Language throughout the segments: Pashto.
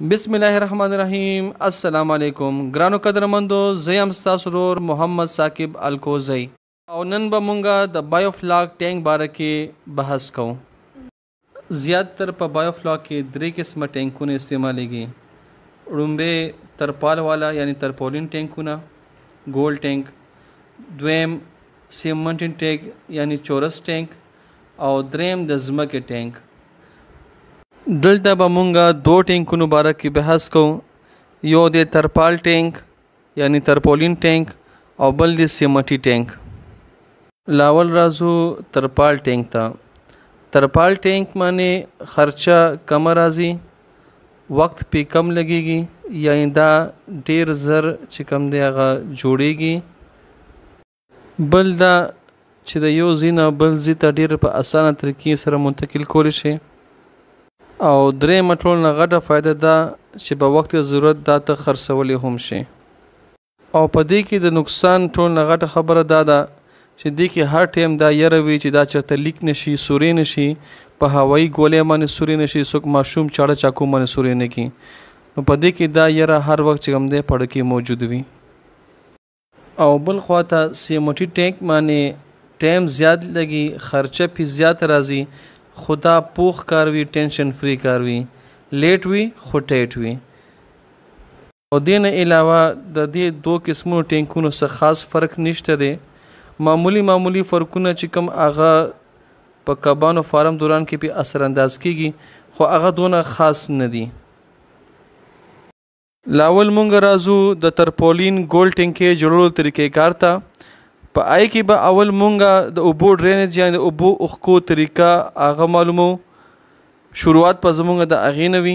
بسم الله الرحمن الرحیم. السلام علیکم ګرانو قدرمندو، زه یم ستاسو ورور محمد ثاقب الکوزی او نن به مونږه د بایوفلاک ټانک باره کې بحث کوو. زیات تر په بایوفلاک کې درې قسمه ټانکونه استعمالیږي. ړومبی ترپال والا یعنی ترپولین ټانکونه، ګول ټانک، دویم سیمنټین ټانک یعنی چورس ټانک، او دریم د ځمکې ټانک. دلته به مونږه دوه ټانکونو باره کې بحث کوو. یو د ترپال ټانک یعنی ترپولین ټانک او بل د سیمنټي ټانک. لاول راځو ترپال ټانک ته. ترپال ټانک باندې خرچه کمه راځي، وخت پې کم لګیږي، یعنی دا ډیر زر چې کم دی هغه جوړیږي. بل دا چې د یو ځای نه بل ځای ته ډیر په اسانه طریقې سره منتقل کولی شي. او درېیمه ټولو نه غټه فایده دا چې په وخت ضرورت دا ته خرڅولی هم شي. او په دې کې د نقصان ټولو نه غټه خبره دا ده چې دې کې هر ټایم دا یره وي چې دا چېرته لیک نه شي، سورې نه شي، په هوایي ګولۍ باندې سورې نه شي، څوک ماشوم چاړه چاکو باندې سورې نه کړي. نو په دې کې دا یره هر وخت چې کوم دی پړه کې موجود وي. او بل خوا ته سیمنټي ټانک باندې ټایم زیات لګي، خرچه پې زیات راځي، خو دا پوخ کار وي، ټینشن فری کار وي، لیټ وي خو ټیټ وي. او دې نه علاوه د دې دوه قسمونو ټانکونو څه خاص فرق نشته دی. معمولی معمولی فرقونه چې کوم هغه په کبانو فارم دوران کې پې اثر انداز کیږي، خو هغه دونه خاص نه دي. لاول مونږ راځو د ترپولین ګول ټانکې جوړولو طریقې کار ته. په آی کې به اول مونږه د اوبو ډرینج یعنی د اوبو اوښکو طریقه هغه معلومو. شروعات په زمونږ د هغې نه وي.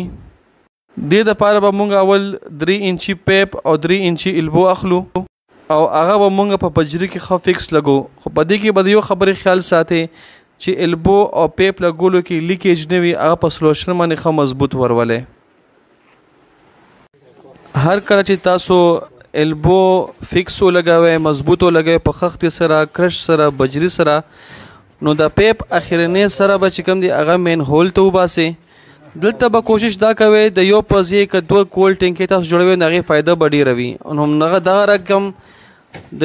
دې دپاره به مونږ اول 3 انچي پیپ او 3 انچي البو اخلو او هغه به مونږ په بجري کې ښه فکس لګو. خو په دې کې به د یو خبرې خیال ساتئ چې البو او پیپ لګولو کې لیکیج نه وي، هغه په سلوشن باندې ښه مضبوط ورولئ. هر کله چې تاسو البو فکس ولګوئ، مضبوط ولګوئ په خښتې سره، کرش سره، بجري سره، نو د پیپ اخرنۍ سره به چې کوم دی هغه مین هول ته وباسئ. دلته به کوشش دا کوئ د یو په ځای که دوه کول ټانکې تاسو جوړوئ نو هغې فایده به ډېره وي. نو هم هغه دغه رقم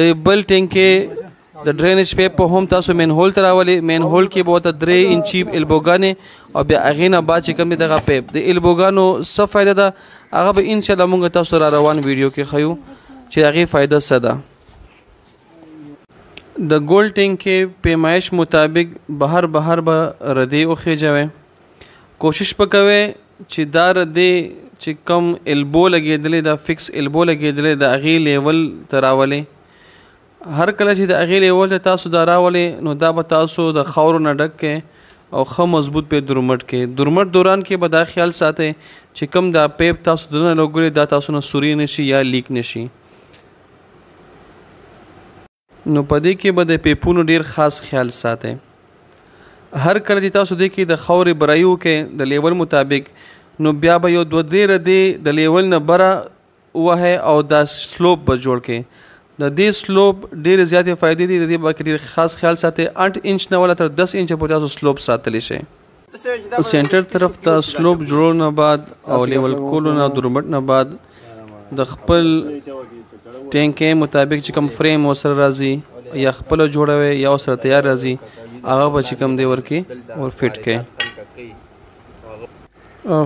د بل ټانکې د ډرینج پیپ په هم تاسو مین هول ته راولئ. مین هول کې به ورته 3 انچي البوګانې او بیا هغې نه بعد چې کوم دی دغه پیپ د البوګانو څه فایده ده هغه به انشاءالله مونږ تاسو را روان ویډیو کې ښیو چې هغې فایده څه ده. د ګول ټانکې پیمایش مطابق بهر بهر به ردې وخېژوئ. کوشش به کوئ چې دا ردې چې کوم البو لګېدلې ده، فکس البو لګېدلې ده، هغې لیول ته راولئ. هر کله چې د هغې لیول ته تاسو دا راولئ نو دا به تاسو د خاورو نه ډک کړئ او ښه مضبوط پې درمټ کړئ. درمټ دوران کې به دا خیال ساتئ چې کوم دا پیپ تاسو دننه لګولی دا تاسو نه سوري نه شي یا لیک نه شي. نو په دې کې به د پیپونو ډیر خاص خیال ساتئ. هر کله چې تاسو دې کې د خاورې برایي وکړئ د لیول مطابق، نو بیا به یو دوه درې ردې د لیول نه بره ووهئ او دا سلوپ به جوړ کړئ. د دې سلوپ ډېرې زیاتې فایدې دي، د دې به کې ډېر خاص خیال ساتئ. 8 انچ نه والا تر 10 انچه پورې تاسو سلوپ ساتلی شئ. سینټر طرف ته سلوپ جوړولو نه بعد او لیول کولو نه درمټ نه بعد د خپل ټانکې مطابق چې کوم فریم ورسره راځي یا خپله جوړوي یا ورسره تیار راځي هغه به چې کوم دی ورکې ور فټ کړئ.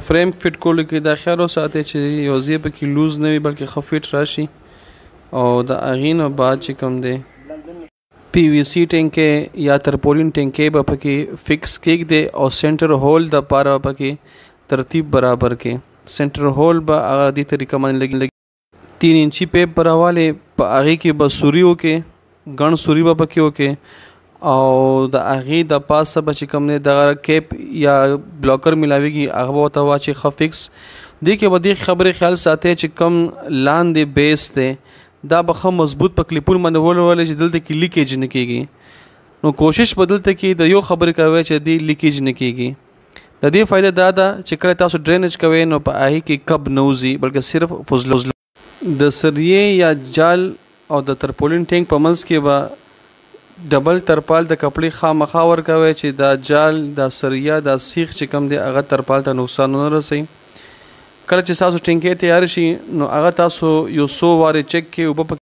فریم فټ کولو کې دا خیال وساتئ چې یو ځای پکې لوز نه وي بلکې ښه فټ راشي. او د هغې نه بعد چې کوم دی پی وی سی ټانکې یا ترپولین ټانکې به پکې فکس کېږدئ او سینټر هول د پاره به پکې ترتیب برابر کړئ. سینټر هول به هغه دې طریقه باندې لګي. 3 انچي پیپ به راوالئ، په هغې کې به سوري وکړئ، ګڼ سوري به پکې وکړئ او د هغې د پاسه به چې کوم دی دغه کیپ یا بلاکر میلاویږي هغه به ورته واچئ ښه فکس. دې کې به دې خبرې خیال ساتئ چې کوم لاندې بیس دی دا به ښه مضبوط په کلیپونو باندې ولولئ چې دلته کې لیکیج نه کیږي. نو کوشش به دلته کې د یو خبرې کوئ چې دې لیکیج نه کیږي. د دې فایده دا ده چې کله تاسو ډرینج کوئ نو په هغې کې کب نه وځي بلکې صرف فضله. د سریې یا جال او د ترپولین ټانک په منځ کې به ډبل ترپال د کپړې خامخا ورکوئ چې دا جال، دا سریه، دا سیخ چې کوم دی هغه ترپال ته نقصان ونه رسوي. کله چې تاسو ټینکی تیار شي نو هغه تاسو یو څو وارې چک کې اوبه.